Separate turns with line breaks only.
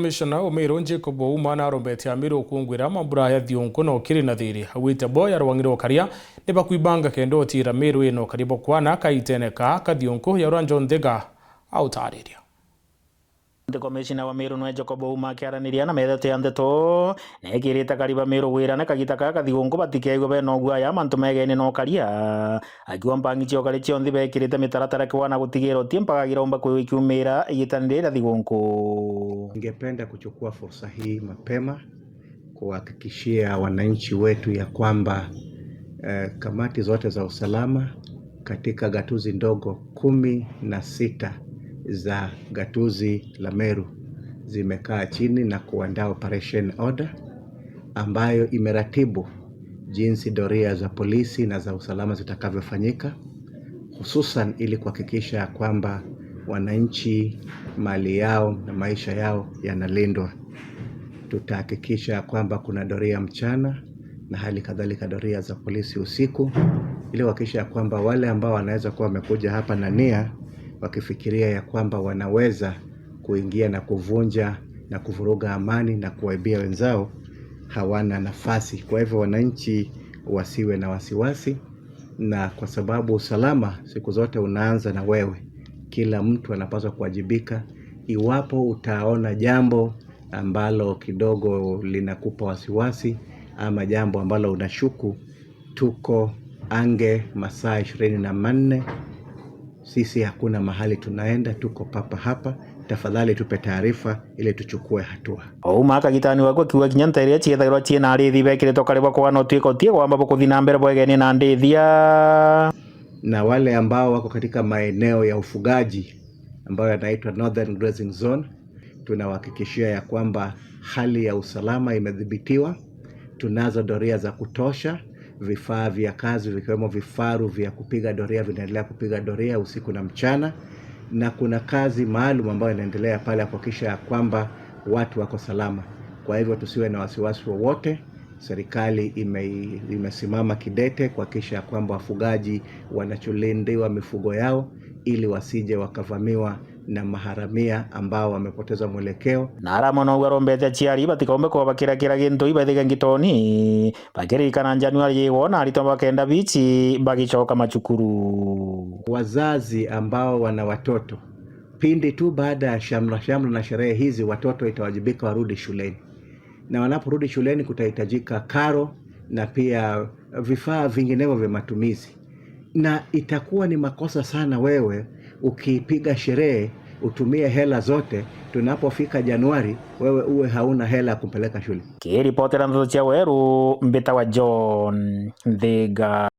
Commissioner o Meru Jacob Ouma narombete Amiru kungwira mambura ya thiunku na ukiri na thiri awite bo yarwang'ire ukaria ni bakwibanga kenda utira Meru ino karia bokwana kaitene ka kathiunku yarwa John Thiga autariria.
Commissioner wa Meru nwe Jacob Ouma akiaraniria na methete ya ndeto nekirite kariba Meru gwirana kagita ka kathigungu batikeigua bena ugwaya mantu megene no karia akiuga mpangi cia ukari cionthi bekirite mitaratara kiwana gutigira utie mpaka omba kwikiumira igitani rira thigungu.
Ningependa kuchukua fursa hii mapema kuhakikishia wananchi wetu ya kwamba kamati zote za usalama katika gatuzi ndogo 16 za gatuzi la Meru zimekaa chini na kuandaa operation order ambayo imeratibu jinsi doria za polisi na za usalama zitakavyofanyika, hususan ili kuhakikisha kwamba wananchi, mali yao na maisha yao yanalindwa. Tutahakikisha kwamba kuna doria mchana na hali kadhalika doria za polisi usiku, ili kuhakikisha kwamba wale ambao wanaweza kuwa wamekuja hapa na nia wakifikiria ya kwamba wanaweza kuingia na kuvunja na kuvuruga amani na kuwaibia wenzao hawana nafasi. Kwa hivyo wananchi wasiwe na wasiwasi, na kwa sababu usalama siku zote unaanza na wewe. Kila mtu anapaswa kuwajibika. Iwapo utaona jambo ambalo kidogo linakupa wasiwasi ama jambo ambalo unashuku, tuko ange masaa 24. Sisi hakuna mahali tunaenda, tuko papa hapa. Tafadhali tupe taarifa ili tuchukue hatua.
Ouma akagitani wakwa kiuga kinya nta iria ciethagirwa ciina arithi bekiritwo karibwa kwana utuika utie kwamba bukuthi na mbere bwegenie na ndithia.
Na wale ambao wako katika maeneo ya ufugaji ambayo yanaitwa Northern Grazing Zone, tunawahakikishia ya kwamba hali ya usalama imedhibitiwa. Tunazo doria za kutosha, vifaa vya kazi vikiwemo vifaru vya kupiga doria vinaendelea kupiga doria usiku na mchana, na kuna kazi maalum ambayo inaendelea pale ya kuhakikisha ya kwamba watu wako salama. Kwa hivyo tusiwe na wasiwasi wowote. Serikali imesimama kidete kuhakikisha ya kwamba wafugaji wanacholindiwa mifugo yao ili wasije wakavamiwa na maharamia ambao wamepoteza mwelekeo.
Na aria mono arombete aciari batikombe kwabakira kira gintu ibaithike ngitoni bakirikana Januari yigwo arito bakenda bichi bagicoka macukuru.
Wazazi ambao wana watoto, pindi tu baada ya shamra shamra na sherehe hizi, watoto itawajibika warudi shuleni, na wanaporudi shuleni kutahitajika karo na pia vifaa vinginevyo vya matumizi, na itakuwa ni makosa sana wewe ukipiga sherehe utumie hela zote, tunapofika Januari wewe uwe hauna hela ya kumpeleka shule.
Kiripotera nthu cia weru mbita wa John Thiga.